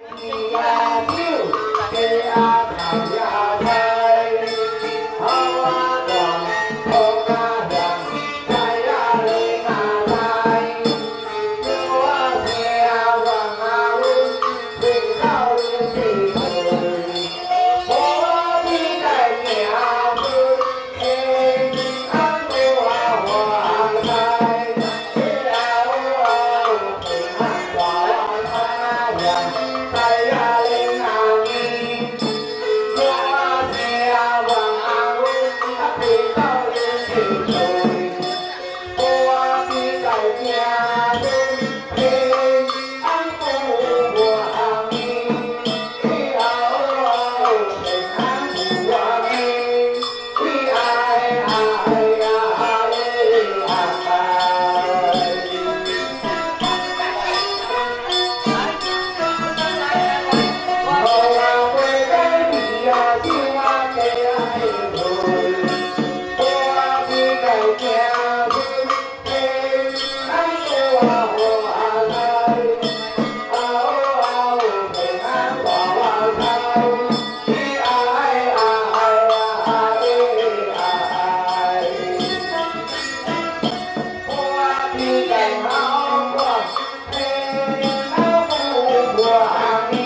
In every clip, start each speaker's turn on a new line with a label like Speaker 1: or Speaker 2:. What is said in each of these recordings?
Speaker 1: 呀酒，雞仔菜呀菜，好啊光，紅啊香，菜呀靈啊菜，牛啊聲王啊穩，回到你的嘴，我的在家村，平安過發財，呀哦平安發財呀，財呀靈啊你，我聲王啊穩，回到你的嘴，我的在家村，平安過年，呀哦平安過年，哎哎呀哎我啊归在你呀，酒啊鸡啊醉，我的在家村平安過發財，哦哦平安發財，哎哎哎哎，我的在好光平安過年，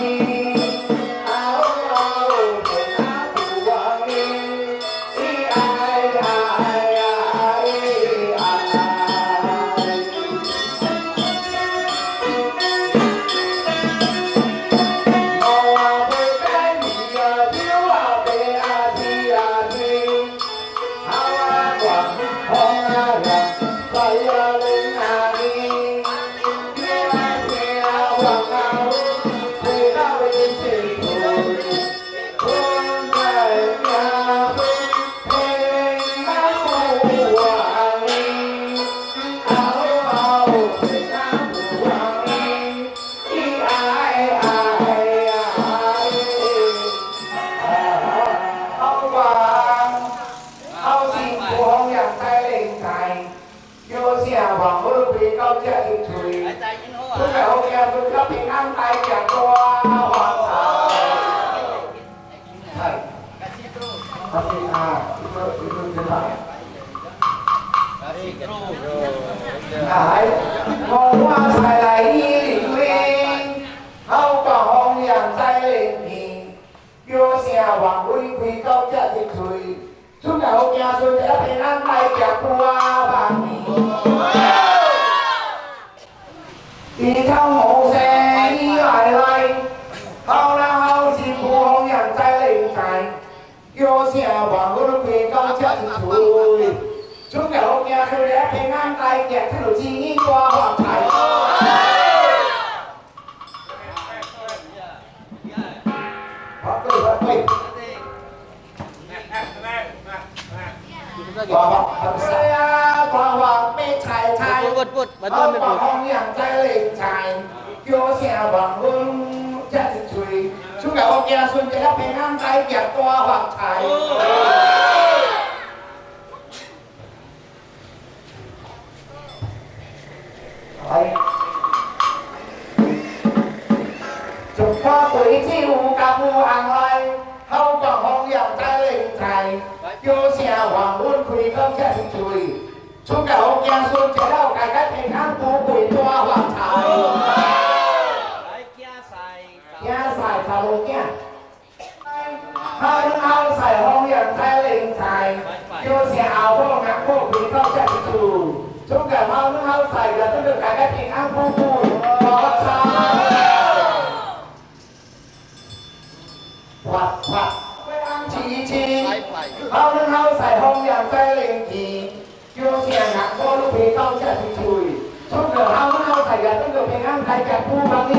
Speaker 1: 哦哦平安過年，哎哎哎哎。我啊袂该你啊酒啊白啊青啊青，好啊光，紅啊香，財啊靈啊靈，牛啊聲王啊穩，回到一起村，春在家村平安過年，哦哦平安過年，哎哎哎，好光，好幸福弘揚在靈財，叫聲黃好開到這一喙，出來好行出了平安大吉大發財。係，kasih ah itu itu cerita. 哎，我發財來一零零，好光弘揚在靈天，叫聲黃輝開到這一喙，出來好行順，一平安大吉大發年。地頭無聲來來，好人好心不弘揚在靈財，叫聲黃輝開到這一喙，出來好行順，一平安大吉，這就錢大發財。好，對對對。大發呀，大發白菜菜，
Speaker 2: Put, put,
Speaker 1: 好
Speaker 2: bantuan
Speaker 1: 光
Speaker 2: put.
Speaker 1: 弘揚在靈財，叫聲黃昏這一喙，出來好行順，一平安大吉大發財。來，一花對酒甲有紅來，好光弘揚在靈財，叫聲黃昏開到這一喙，出來好行順，一了家家平安富貴大發財。
Speaker 2: 來驚賽，
Speaker 1: 囝婿頭無囝，好好婿弘揚在靈財，叫聲後母阿母開到這一喙，出來好好婿，就等到家家平安富貴大發財。發發，安齊齊。好人好婿弘揚在靈氣，叫聲阿母你開到這一喙，出個好人好婿，就等到平安大吉富邦領。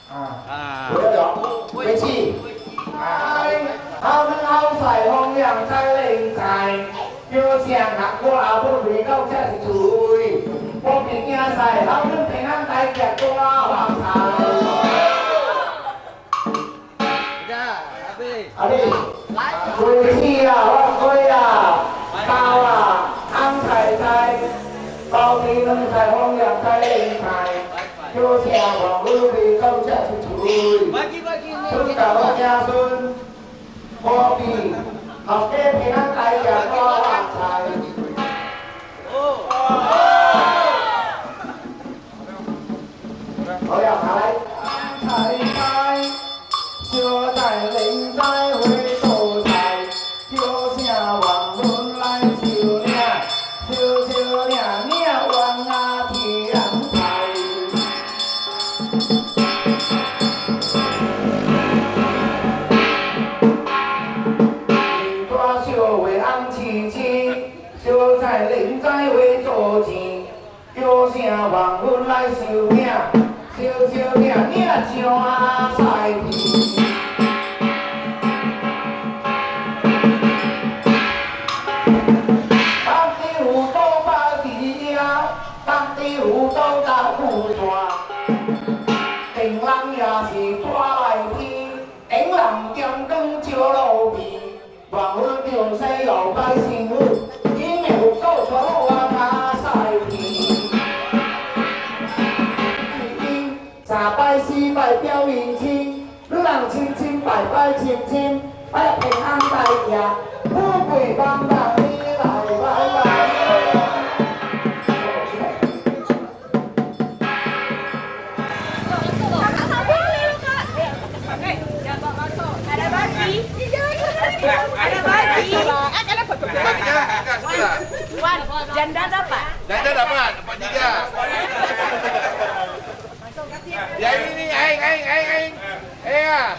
Speaker 1: 啊，
Speaker 2: 啊
Speaker 1: 我叫做回去。哎，好人好婿弘揚在靈財，叫聲阿母阿母開到這一喙，我變囝婿好人平安大吉大發財。
Speaker 2: Dah, habis.
Speaker 1: 阿你，開始啊，發開啊，包啊，紅菜菜，包皮兩菜，弘揚在靈財，望女被高遮出喙。
Speaker 2: Bagi bagi
Speaker 1: 出
Speaker 2: ni.
Speaker 1: 教子孫何必學家平安大業大旺財。
Speaker 2: Oh.
Speaker 1: 好了，拿來。菜菜，小菜靈菜會做菜，叫聲望阮來收領，收收領領望啊天菜。面大小話红痴痴，小菜灵菜會做錢，叫聲望阮來收領，收收領領上啊西天。北地有东北地呀，北地有东大富山，顶人也是纸来天，顶人点光照路边，望阮着西后摆辛苦，因为有够带我啊西天。三摆四摆表迎亲，女人亲亲拜拜亲亲，拜平安大吉，富貴邦邦你來拜拜。
Speaker 3: Ada bagi. Ada bagi.
Speaker 4: Tiga, tiga, sudah.
Speaker 3: Wan, janda dapat.
Speaker 4: Janda dapat, dapat tiga. Ya ini nih, aing, aing, aing, aing. Eh ya.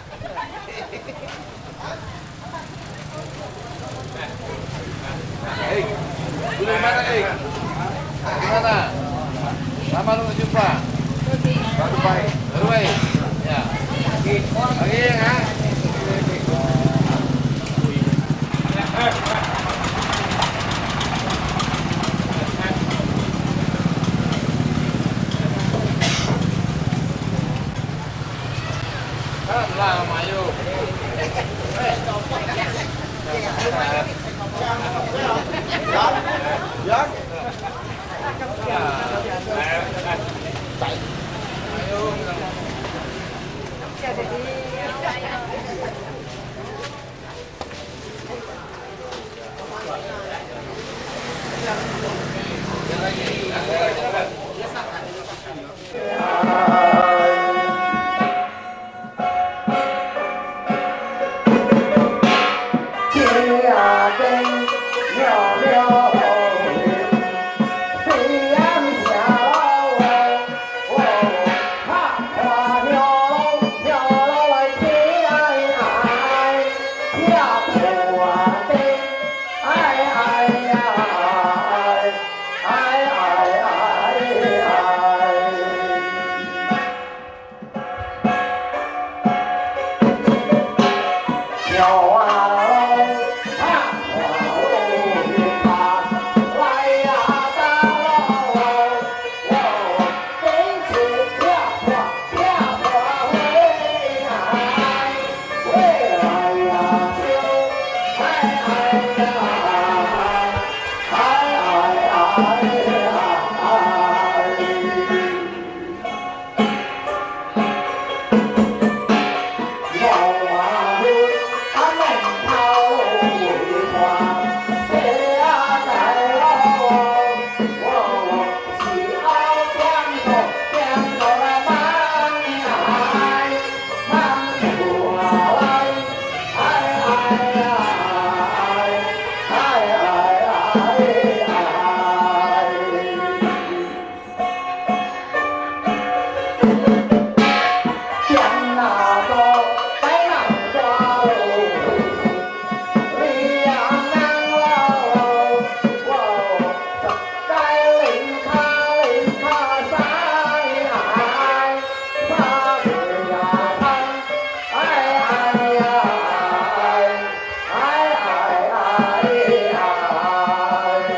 Speaker 4: Eh, dulu mana, eh? Gimana? Lama lu nggak jumpa? Baru baik. Baru baik. Ya. Oke, ya. Kan lah, Mayu.
Speaker 1: 这啊灯妙妙飞扬下哦，哈花妙妙来天哎，呀花灯哎哎呀哎哎哎哎。鸟啊啊，来呀哒喽，飞出呀呀喂哎喂来呀秋，哎哎呀哎哎哎哎。鸟啊阿门头看，这啊大路，我是后点头点头来望哎，望出来，哎哎呀哎哎哎哎。天那个白浪抓路，两难喽，我该领卡领卡山哎，沙呀滩，哎哎呀哎哎哎哎。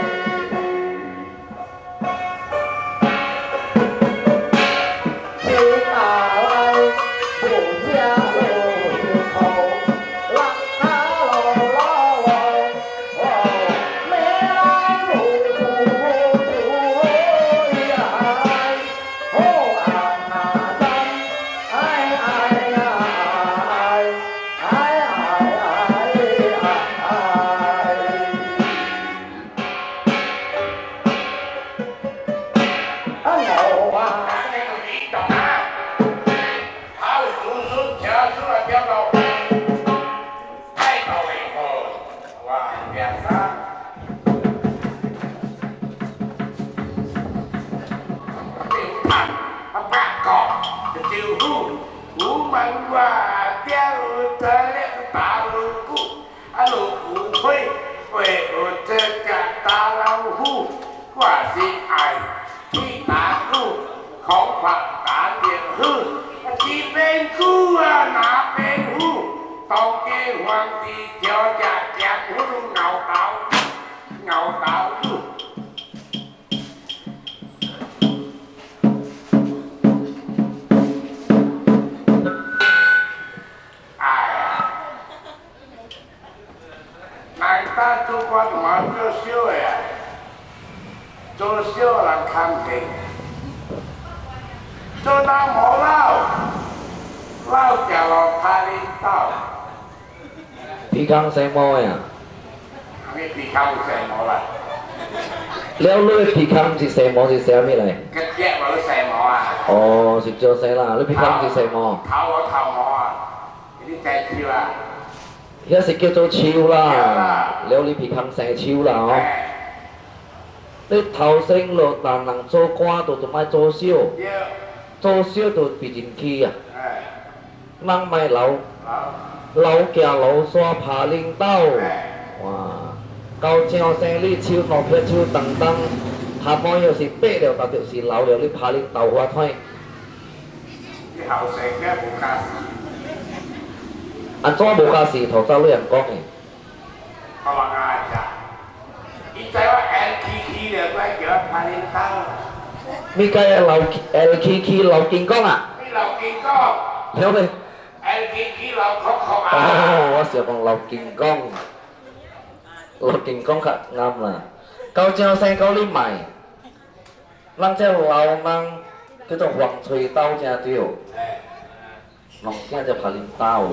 Speaker 1: 我掉得了大锣鼓，啊锣鼓会会有这个大老虎，我是愛踢打鼓，空拍打電虎，這邊鼓啊那邊虎，當家皇帝叫只江湖熬豆熬豆腐。哎呀，人家做官嘛做小的啊，做小人空气，做到無老，老行路拍恁兜。
Speaker 5: 鼻孔生毛的啊？
Speaker 1: 你鼻孔有生毛啦？
Speaker 5: 了，你的鼻孔毋是生毛是啥物來？
Speaker 1: 個腳無生毛啊？
Speaker 5: 哦，是少生啦，你鼻孔毋是生毛。
Speaker 1: 頭無頭毛啊？你知樹啊？
Speaker 5: 遐是叫做樹啦，了你鼻孔生樹啦吼。你頭先落但人做官就著愛做小，做小就被人欺啊。人莫老，老行路煞拍恁兜。哇！到正生你手兩撇手當當，頭毛又是白了，但就是老了，你拍恁豆花腿。
Speaker 1: 你後生囝無家事。
Speaker 5: 按怎無家事？頭早你人講的。
Speaker 1: 我話阿仔，伊知我 L K K 了，我叫我拍恁兜。
Speaker 5: 你該老 L K K 老金剛啊？
Speaker 1: 你老金剛。
Speaker 5: 了咧。
Speaker 1: L K K 老殼殼啊。
Speaker 5: 哦，我想講老金剛，老金剛較啱啦。到正生到你賣，咱這老人叫做黃翠豆正對。弄囝就拍恁兜。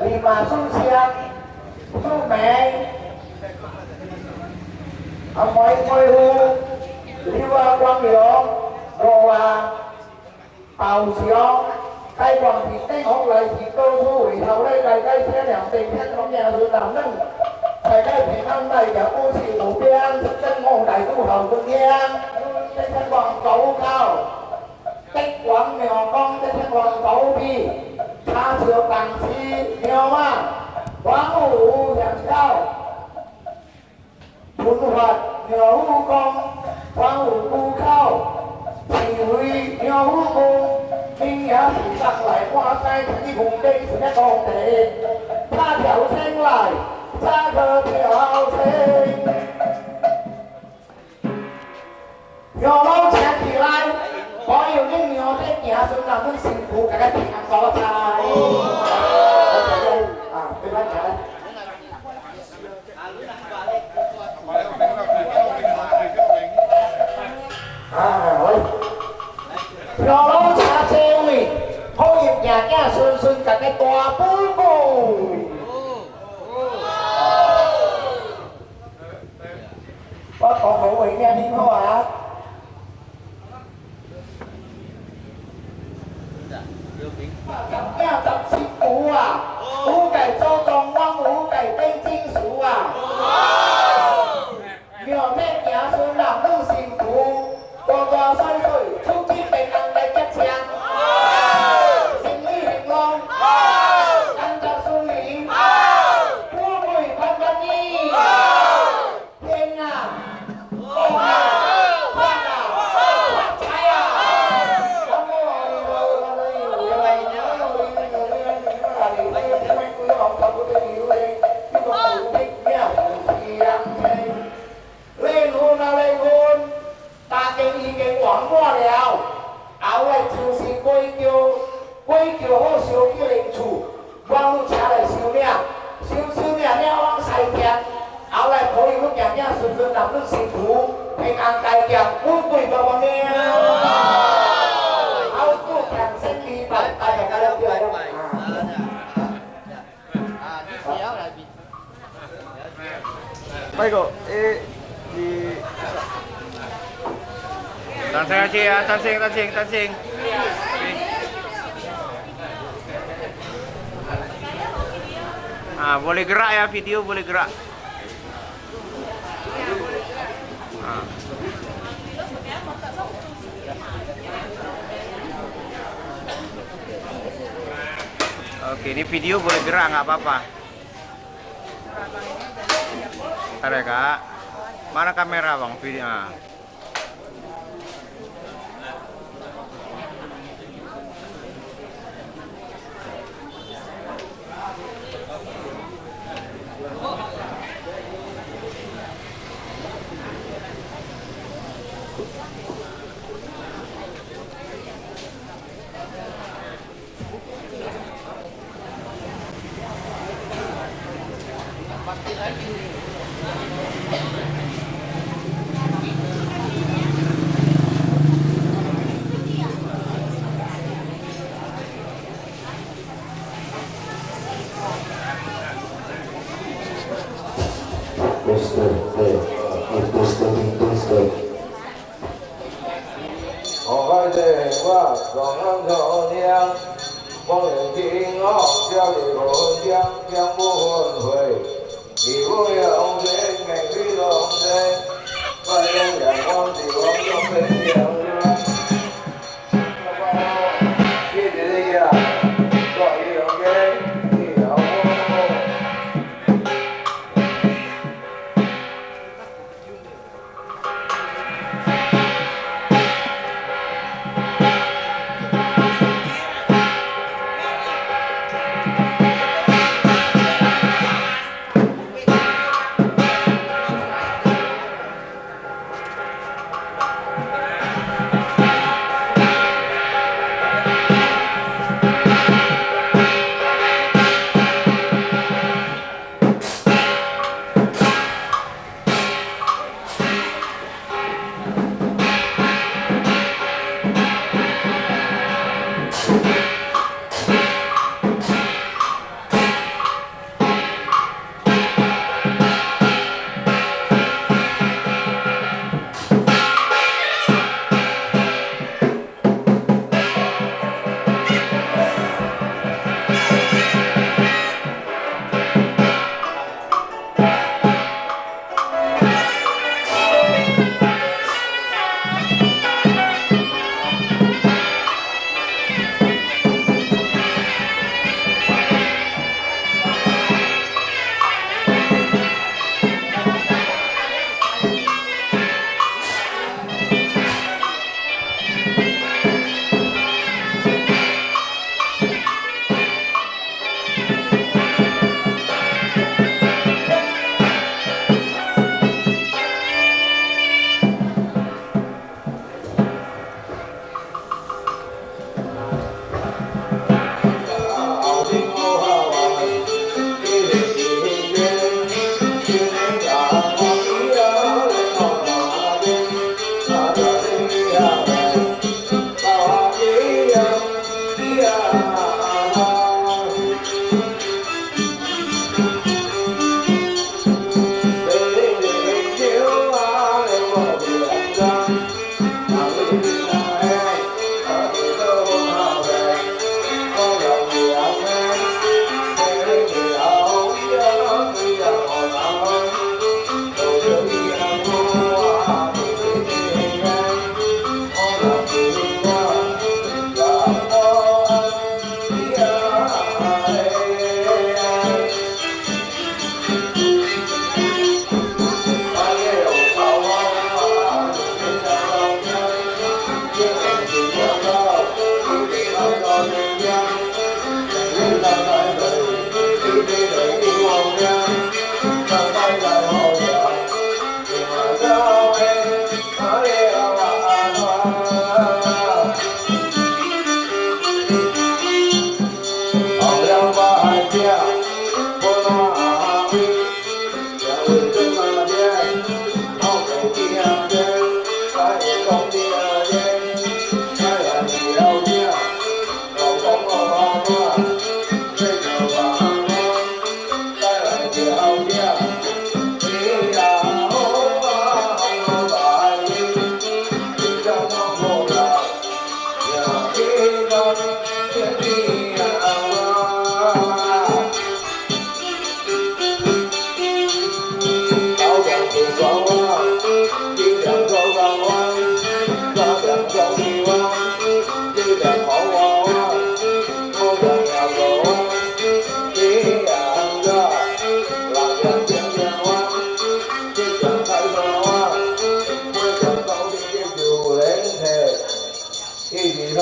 Speaker 1: Lima 书香、书美，啊，每每户，你话光荣，我话报上，开光平顶福来平到处回头咧，大家车辆平平咁样顺南软，大家平安大业，无事无边，真望大都后顺香，这天王九口，德王庙公，这天王九比，他朝当时庙啊，王五两口，文法庙武功，王五古口，智慧庙武功，明夜是上来看该天空底是一空地，他跳升来，他个跳升，庙老请起来，保佑恁庙的子孙男女辛苦，大家平安所在。啊，对吧？啊，好。庙老请这位，保佑子子孙孙大家大富贵。我讲好话听听好啊。十囝十七牛啊，五界祖宗往五界变金属啊。庙的子孙男女辛苦，大大细细出去平安来结枪，生意兴隆，安家顺利，富贵万万年，天啊，地啊，发啊，发财啊！大经已经完满了，后来就是归桥，归桥好烧去灵厝，我有车来收领，收收领了往西店，后来保佑阮子子孙孙男女辛苦，平安大业，富贵万万年。后主强身礼拜，大家了解了。
Speaker 4: Baik kok, di Tansing aja ya, tansing, tansing, tansing. Ah, boleh gerak ya video, boleh gerak. Ah. Oke, ini video boleh gerak nggak apa-apa. Bentar ya, Kak. Mana kamera, Bang? Video. Ah.
Speaker 6: 我开正我双人做娘，光荣平安，家里分江江不分回，你不用钱，给你龙钱，快用阳光的光中分享。谢谢你啊，我用给你好。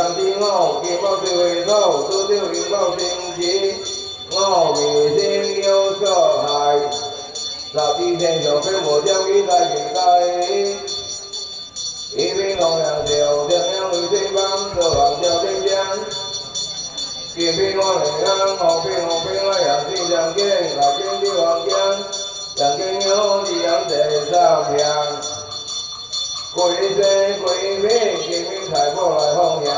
Speaker 6: 三之五，金宝水为土，土土银宝生吉，五味心有所害。十二天上飞无将一代一代，一边龙阳桥，天阳为水帮，做王朝天将。金兵我来人，红兵红兵我杨金杨金，老金的王将，杨金勇的杨第三强。贵姓贵名，金兵财宝来奉养。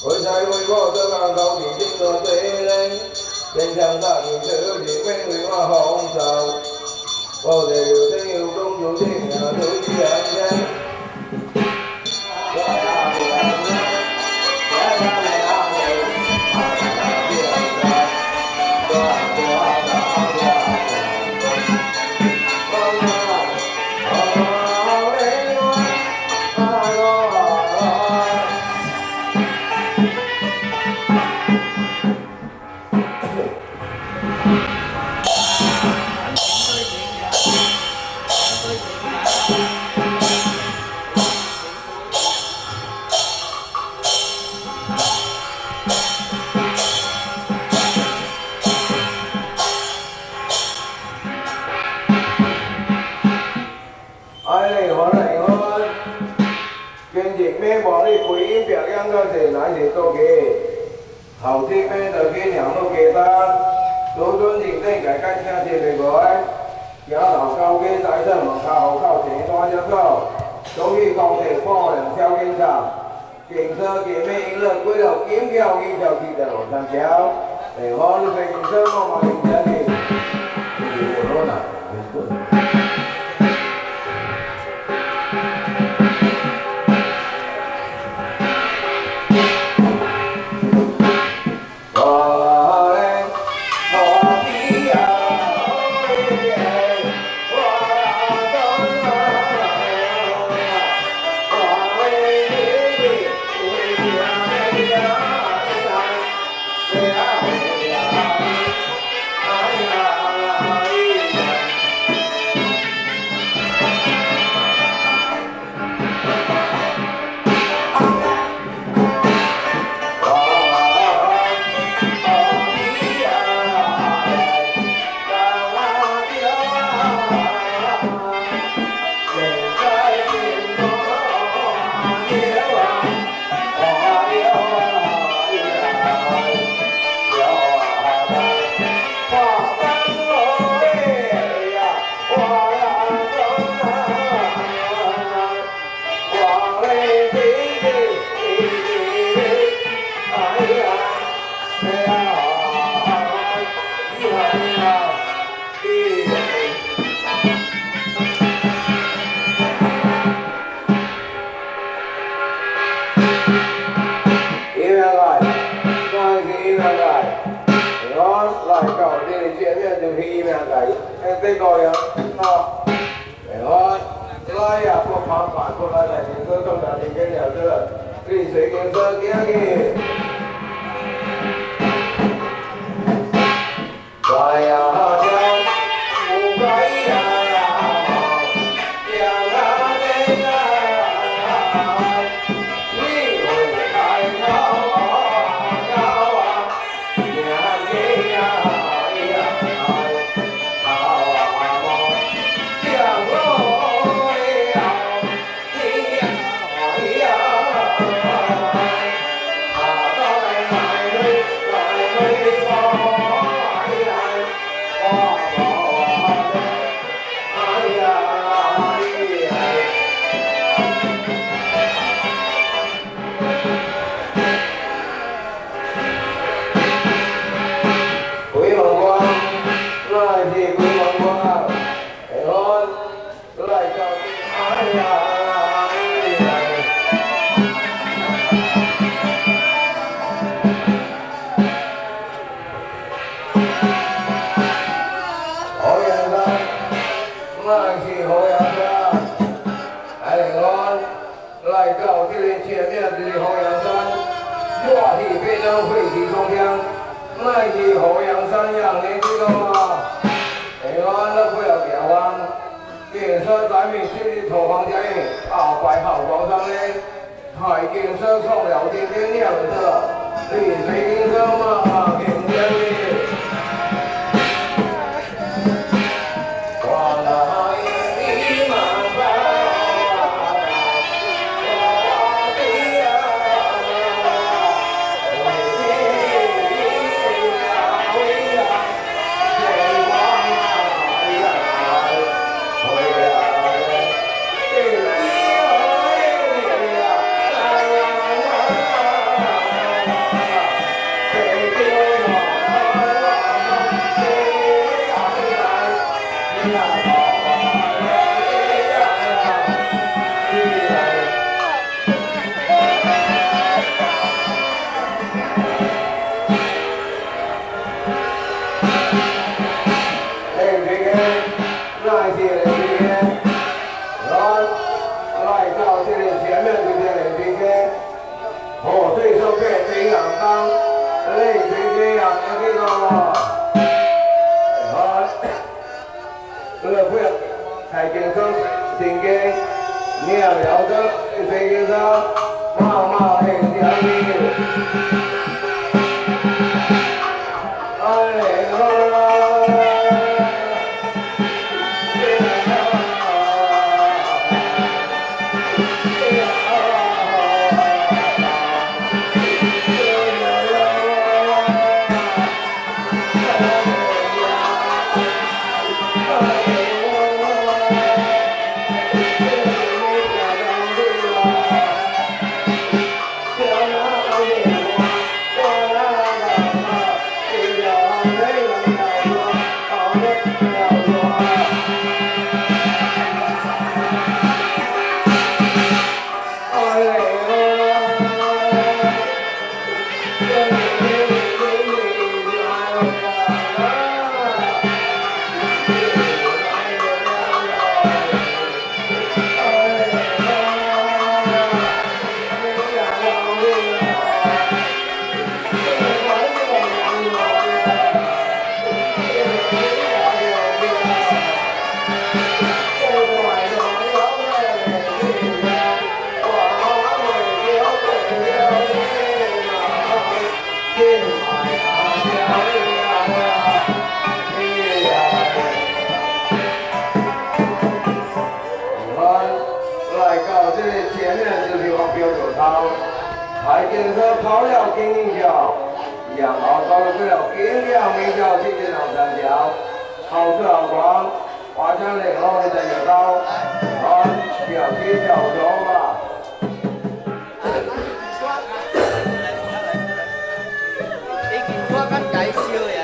Speaker 6: 为财为宝，做人高地真多济人。天上大地这是变为我风骚。我这有天有公主的命，都是安全。后天要落去两路鸡蛋，祖孙认真家甲请这个无？行老高街财产门口户口前单只走，总去高铁破两小警察，警车警面娱乐几落金桥二条去的龙山桥，地方你飞警车我嘛认真去，就是我啦。海景色送了今天亮色，绿水金色嘛，金色的。我那一马白，我的呀，我的呀，呀，我呀。来到这个前面这个连飞机，哦，这首歌真阳刚，嘞，这个样那个，啊，这个不要太轻松，真嘅，你也了得，飞机上，妈妈很小心。哎海建设跑了金一桥，然后到了这了金了美桥，这个老三桥，好出好光，华山联合的在有高，啊，表姐小桥吧。
Speaker 2: 你見我咁解燒呀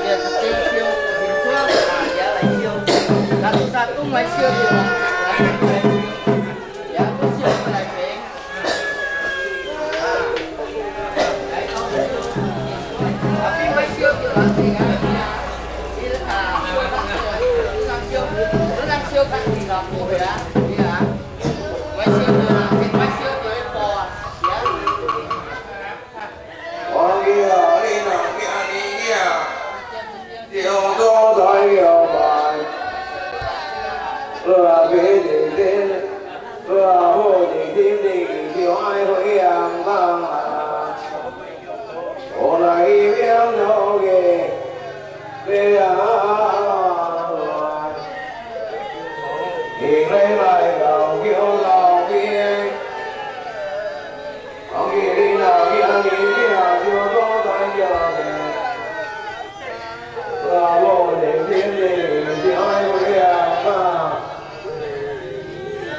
Speaker 2: ？Ya kecil siu, pintu ya lai siu. Satu-satu mai siu dia. Ya, aku siu mai ping. Tapi mai siu dia langsung ya. Siu, sang siu kan di lampu ya. Iya. Mai siu dia langsung, mai siu dia po ya.
Speaker 6: 王爷你那囝你囝，就做在摇摆，我别的天，我好的天地就爱回阳光啊，我来一边走给别啊，你来来到叫老边。王爷你那囝你囝，就做在摇摆。我无的天地就爱回阳光，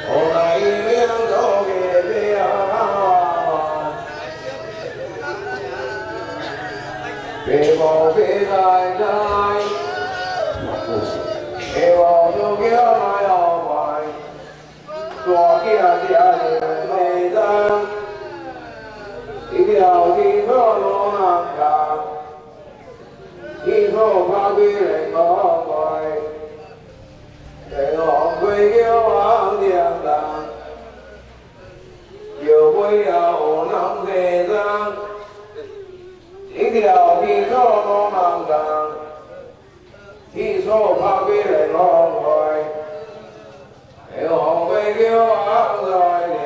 Speaker 6: 我来一边走给别啊，别无别来来，别无就叫来后摆，大囝吃的袂当，一条天草路难扛。天草拍开连王怪，连王怪叫王娘当，叫尾啊有人西装。一条天草路难扛，天草拍开连王怪，连王怪叫王在年，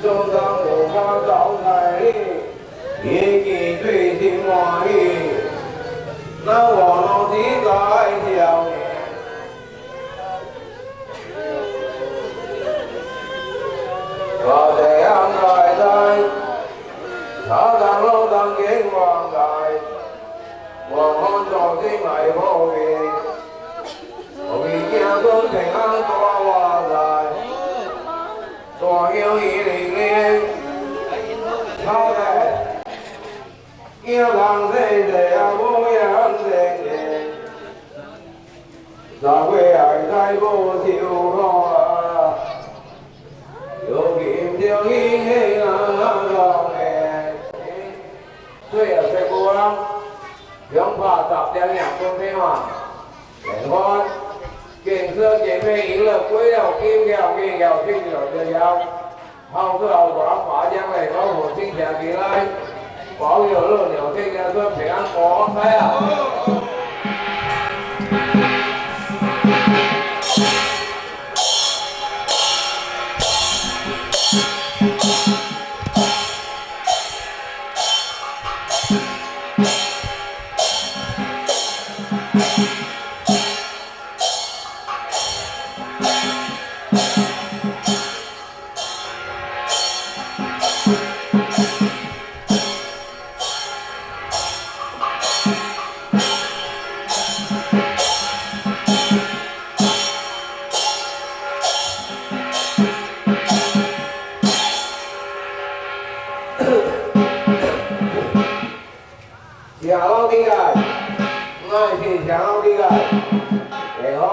Speaker 6: 中当无法招财你，一见最心欢喜，那我拢只在少年。我这样在在，他当老当见王在，王汉做心来破病，我为子孙平安大发财，大有一零零，好嘞，叫人世世啊无恙情情，十岁爱在无愁苦啊。有金就一啊讲的，对啊，这个人两拍十点两分天嘛，两分，建设建美娱乐归了金桥金桥金桥金桥，好处后大把将来老虎精行起来，保佑乐鸟天家孙平安过开啊！下老地界，我是下老地界，然后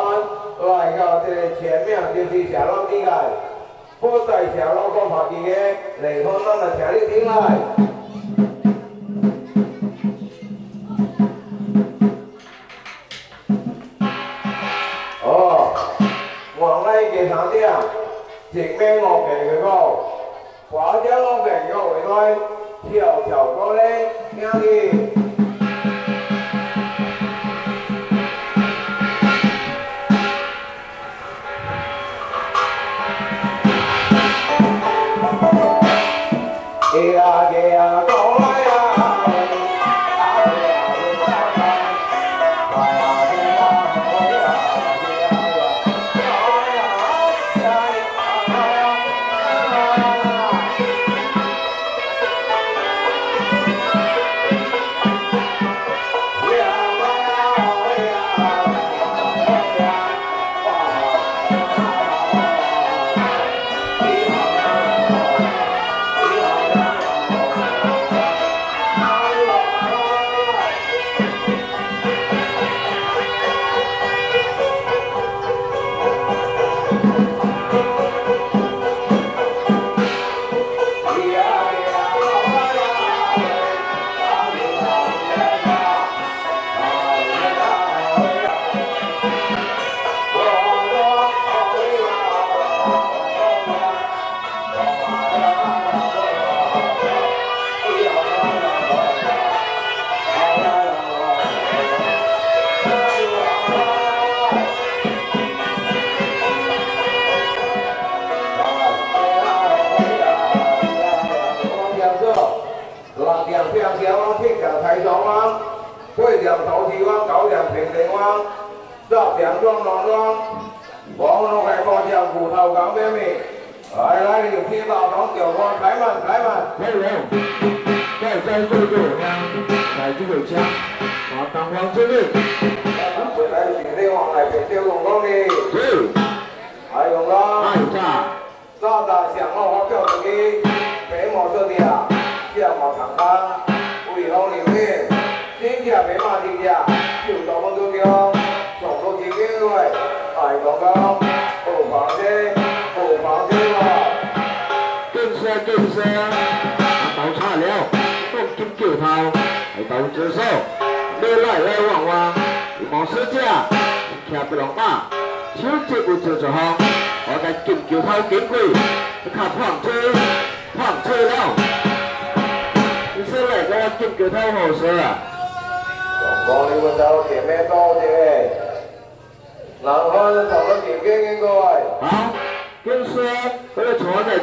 Speaker 6: 来到这个前面就是下老地界，不在下老国拍机的，然后咱来请你顶来。哦，往来个啥子啊？前面我给个，华江我给个回来，跳跳过来，听去。呀呀，过来呀！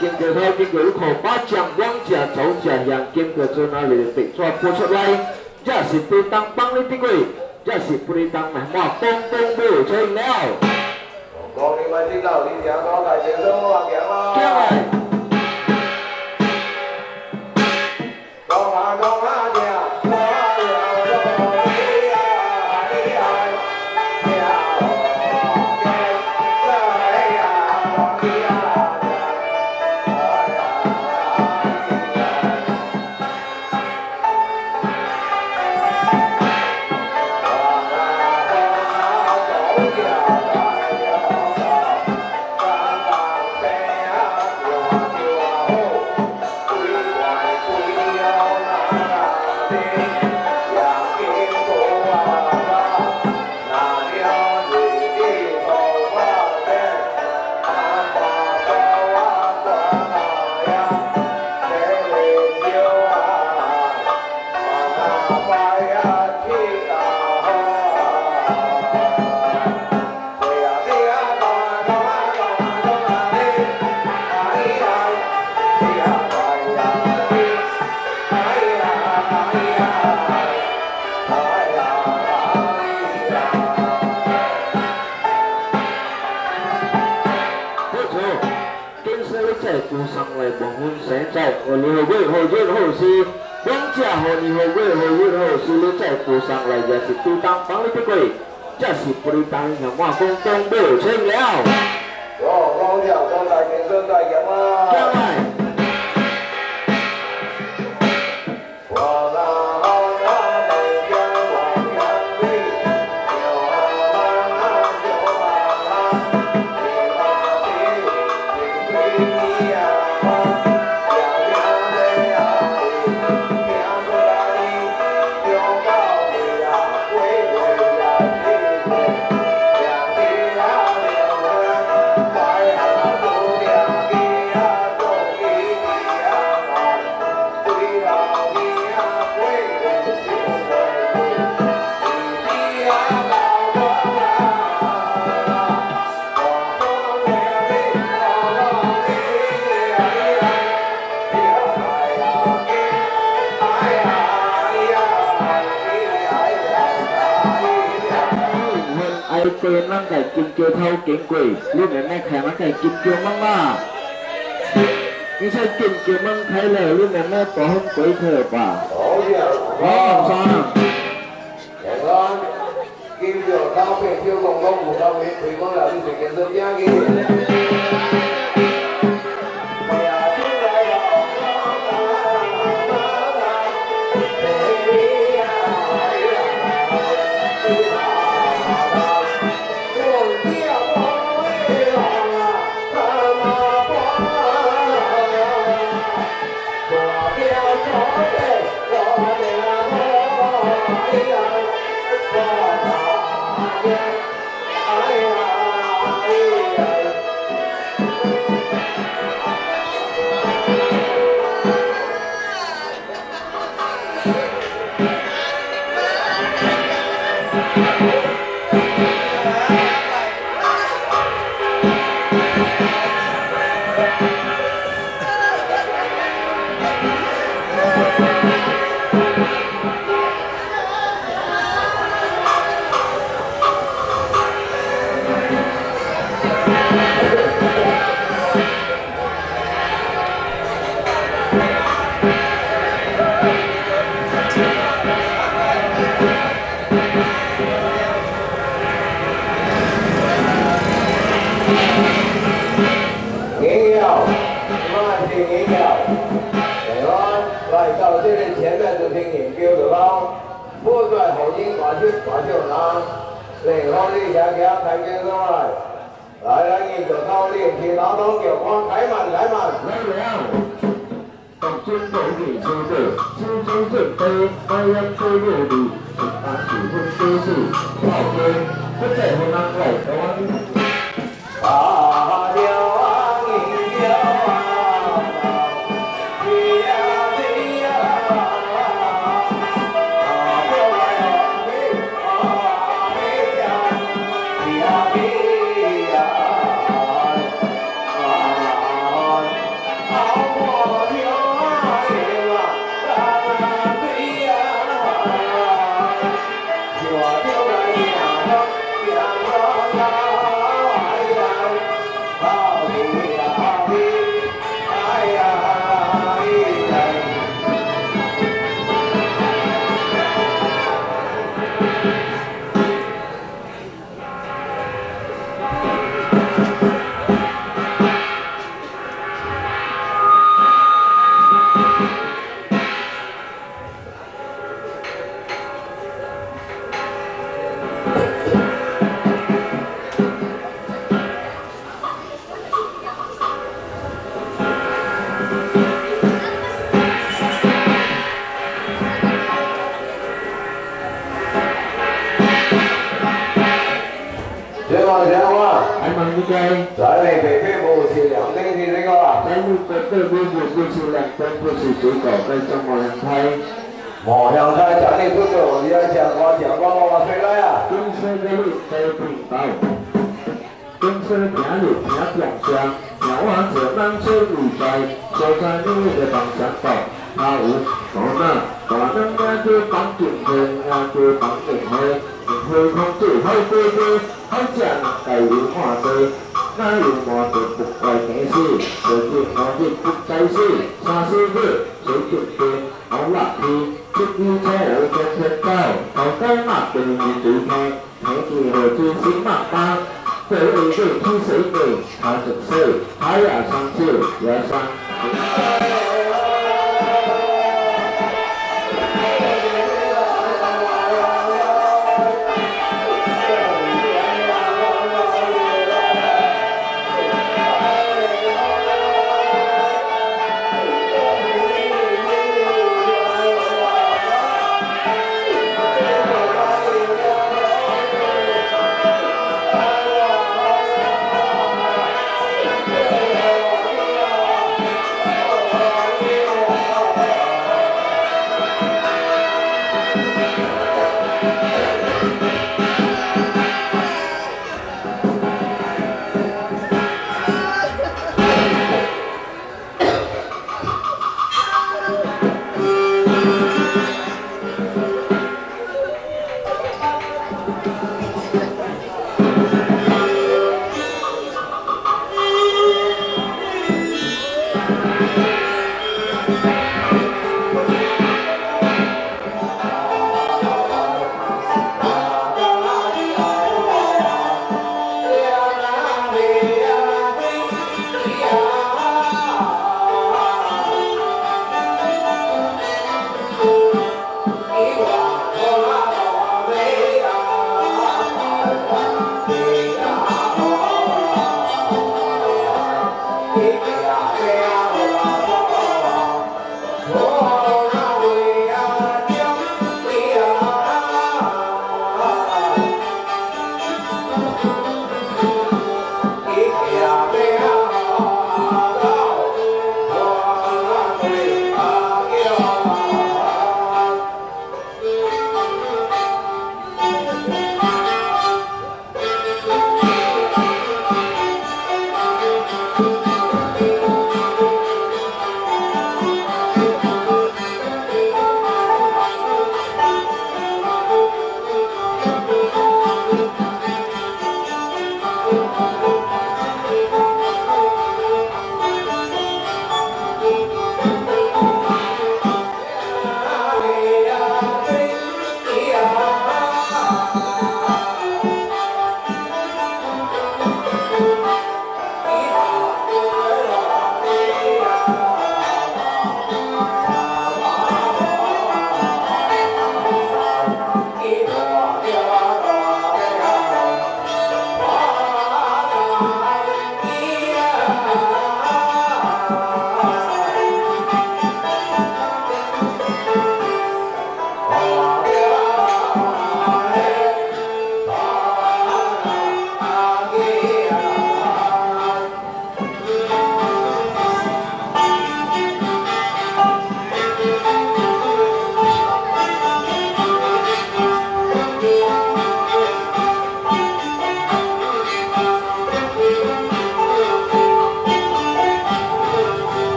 Speaker 5: 經過頭，經過你看把將兩隻走隻向經過做哪裡地紙撥出來，這是對當幫你得過，這是不當來嘛，東東無清了。
Speaker 6: 講你咪知道，你聽講大正生我行啦。
Speaker 5: 行來。
Speaker 6: 講啊講啊行，講啊講啊
Speaker 5: 上來也是對當幫你得過，這是不當向我講東無清了。
Speaker 6: 哦，講了講大件事大件啦。
Speaker 5: 將來。對咱個金橋頭經過，你妹妹開咱個金橋門啦。你說金橋門開了，你妹妹大風過去吧？好，三。
Speaker 6: 平安，金橋頭變小公公有頭面，開講了，你隨便做正去。是涼燈是這個啊？
Speaker 5: 在你個對面不是涼燈，不是水果，該做無香菜。
Speaker 6: 無香菜，食你出道，你愛食我食我我吹來啊！
Speaker 5: 金色的你在頻道，金色聽你聽中聲，聽我這人吹未在，所在你的方向道，他有無那大人家叫放金花，我叫放銀花，銀花空子好果果，好食人家有滿地，哪有滿地不愛電視，就日五日不該死，三四日水金邊，五六天。七月初五中天狗，頭家馬變日水天，天氣好水新馬巴，八月日起水地，他十歲，他也生手也生。
Speaker 6: 啊。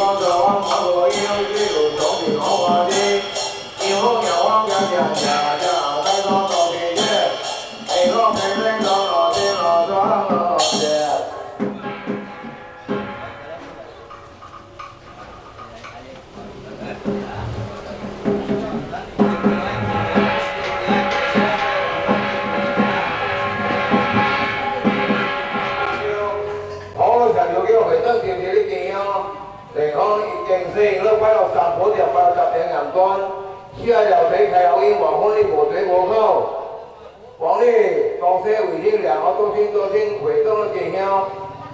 Speaker 6: 光做王，王做英，水路总是好花枝。迎风摇晃，呀呀呀呀，带动到地铁，哎，我平平落落地落庄落雪。好，上就叫回转就是你见哦，然后一件事，你摆落三宝就摆落十点两端，下了地开了因，黄昏你无嘴无口，王你高些卫生两个多亲多亲回转的见乡，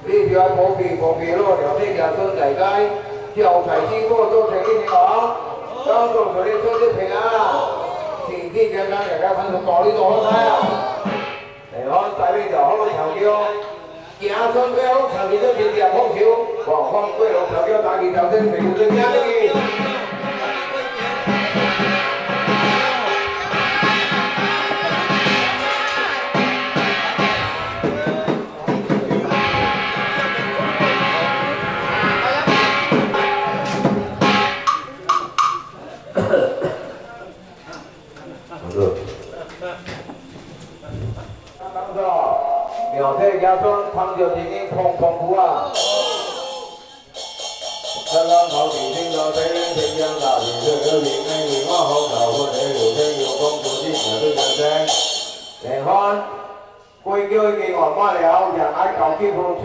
Speaker 6: 你就爱无皮无皮咯，了体家孙大街，叫财经过做生意的王，当做出你出去平安，身体健康，大家反正大你都好彩啊，然后台北就好长桥。行村过好，长期做真正福寿，黄风过路长桥，大吉头先，水有真行去。庙体家孙捧着一支空空符啊！三光头地天道地天天大地水水平安平安风头风的流天有光不子行对人生。莲花，归叫已经圆满了，让爱交去付出。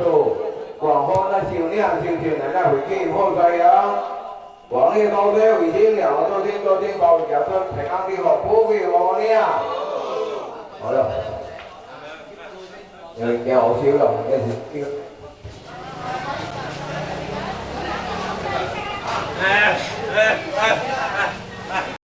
Speaker 6: 黄昏那收领收钱来，那回去好在啊！王爷高低为亲，两个多亲多亲，包家孙平安的福，富贵无领。好了。因为惊好少咯，这是这个。
Speaker 4: 哎哎哎。